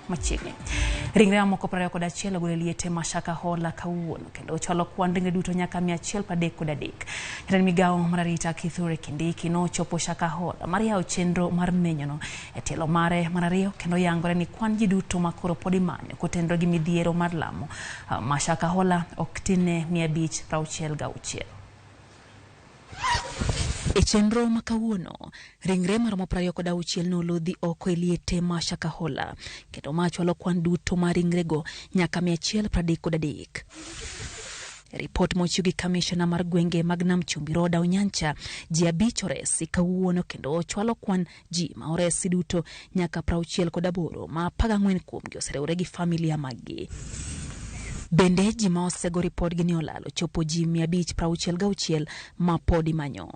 Machiegni. Ringre mamoko 21 ogol e liete ma Shakahola kawuono kendo ochwalo kwan ringre duto nyaka 133. Jatend migawo mar arita Kithure Kindiki nochopo Shakahola mar yawo chenro mar menyono e tielo mare mar ariyo kendo yangore ni kwan ji duto ma koro pod imanyo kotenore gi midhiero mar lamo ma Shakahola ok tin ne 566. E chenro ma kawuono, ringre maromo 26 nolodhi oko e liete ma Shakahola kendo ma chwalo kwan duto mar ringrego nyaka 133. Ripot mochiw gi kamishona mar gwenge mag Nam Chumbi Rhoda Onyancha, ji 5 oresi kawuono kendo ochwalo kwan ji ma oresi duto nyaka 68 ma 14 kuomgi oseriwore gi familia maggi. Bende ji ma osego ripodgi ni olal ochopo ji 566 ma pod imanyo.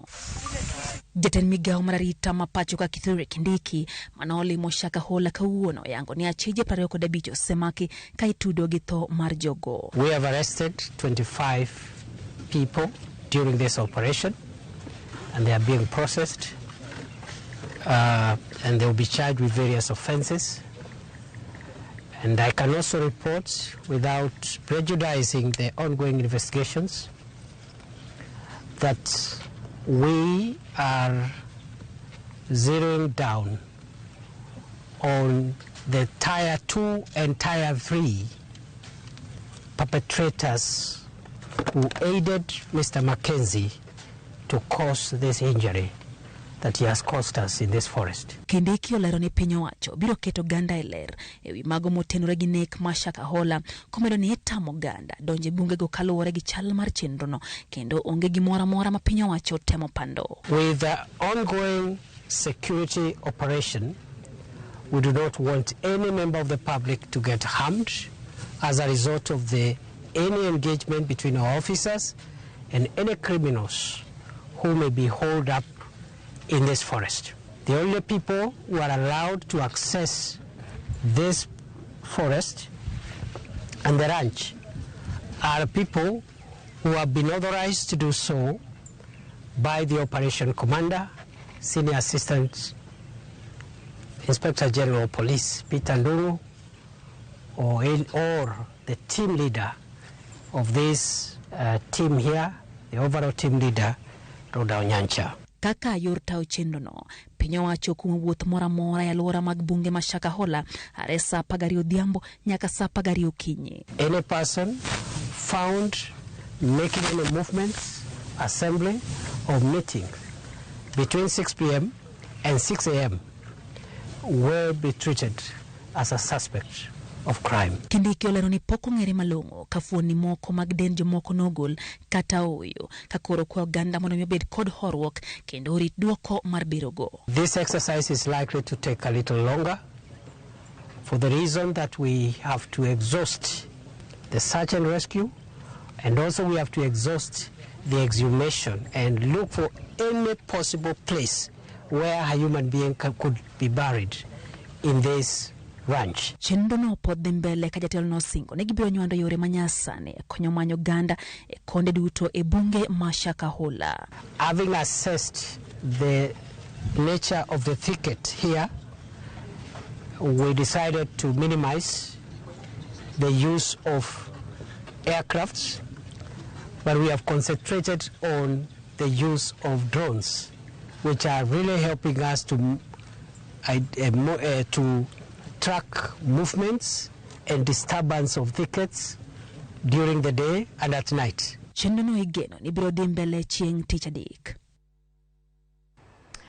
Jatend migawo mar arita ma pacho ka Kithure Kindiki mane olimo Shakahola kawuono oyango ni achije 25 osemaki ka itudo gi tho mar jogo. We have arrested 25 people during this operation and they are being processed and they will be charged with various offenses. And I can also report, without prejudicing the ongoing investigations, that we are zeroing down on the Tier 2 and Tier 3 perpetrators who aided Mr. Mackenzie to cause this injury that he has caused us in this forest. Kindiki olero ni piny owacho biro keto oganda e ler ewi mago motenore gi nek ma Shakahola komedo ni itamo oganda donjo e bungego kaluwore gi chal mar chenrono kendo onge gimoro amora ma piny owacho temo pando. With the ongoing security operation, we do not want any member of the public to get harmed as a result of the any engagement between our officers and any criminals who may be holed up in this forest. The only people who are allowed to access this forest and the ranch are people who have been authorized to do so by the operation commander, Senior Assistant Inspector General of Police Peter Ndung'u, or the team leader of this team here, the overall team leader, Rhoda Onyancha. Kaka yor tayo chenrono, piny owacho kumo wuoth moro amora e alwora mag bunge ma Shakahola are saa 12 odhiambo nyaka saa 12 okinyi. Any person found making any movements, assembly or meeting between 6 p.m. and 6 a.m. will be treated as a suspect of crime. Kindiki olero ni pok ong'ere malong'o ka fuoni moko mag dend jomoko nogol kata ooyo ka koro kwa oganda mondo mi obed kod horuok kendo orit duoko mar birogo. This exercise is likely to take a little longer for the reason that we have to exhaust the search and rescue, and also we have to exhaust the exhumation and look for any possible place where a human being could be buried in this ranch. Chenrono pod dhi mbele ka jatelo nosingo ni gibiro nywando yore manyasani e konyo manyo oganda e konde duto e bunge ma Shakahola. Having assessed the nature of the thicket here, we decided to minimize the use of aircrafts, but we have concentrated on the use of drones, which are really helping us to track movements and disturbance of thickets during the day and at night. Chenrono igeno ni biro dhi mbele chieng' tich adek.